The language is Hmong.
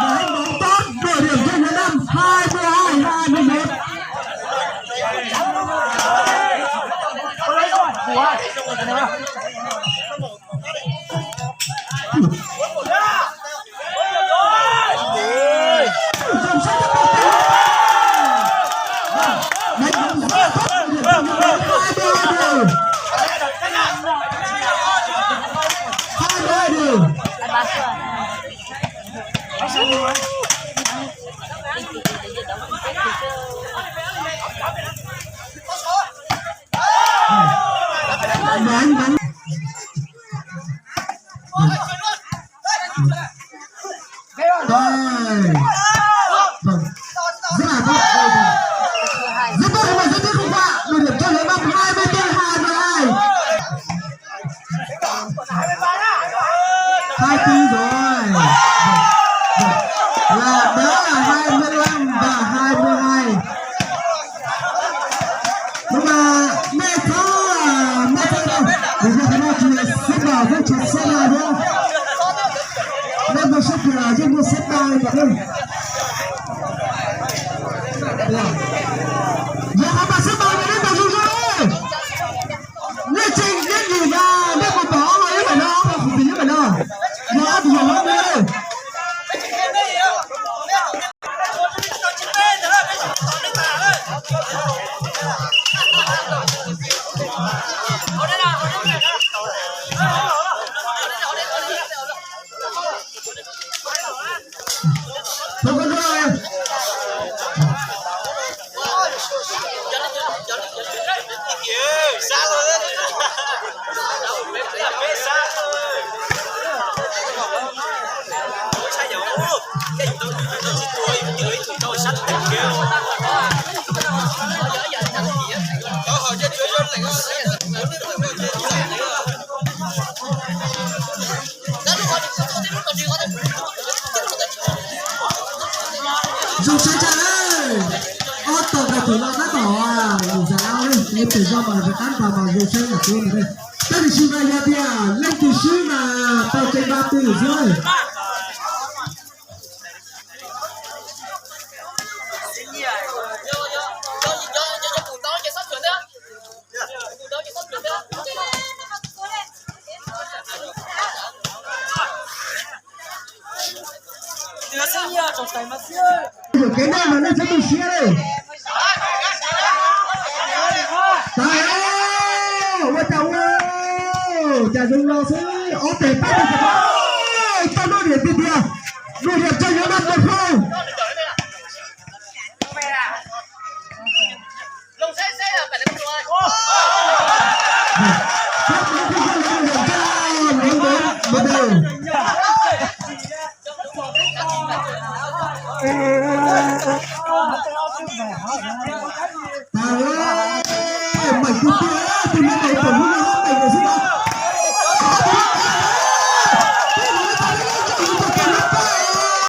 Đá bóng tốt, đội tuyển Việt Nam hai mươi hai, hai mươi mốt. Đánh, đánh. Đây. Vâng. Rất là tốt. Rất tốt, nhưng mà rất tiếc không qua. Đội tuyển Châu Lục Bắc hai mươi tư hai mươi hai. Hai tư rồi. Là đó là hai mươi lăm và hai mươi hai. Đúng là mẹ cháu, mẹ cháu đâu. Vì sao nó chỉ là xếp vào, nó chỉ xếp vào thôi. Nên tôi xếp là chứ mua xếp vào mà thôi. Giờ không mà xếp vào thì nó còn rung rung. Neb tseem neb nim na, neb puas pom ob ib pam no, ob pam qhov pim ib pam no? Yog ob tug yog hlob neb. Zoo siab tshaj, ob tog kaus thum no tab tom lwm xav lawm, es pem zog mas rov qab npas mas zoo siab yam kuv mus. Tab sis mas yog tias leej twg swb mas tau tseem npa pw xwb. Yuam kev nej mas nej txhob tu siab li. Tas, ua cas ua, cas zoo no xwb, ob pem pab tau, tau nuj riam tiag tiag, nuj riam tso yuav noj tus hauj.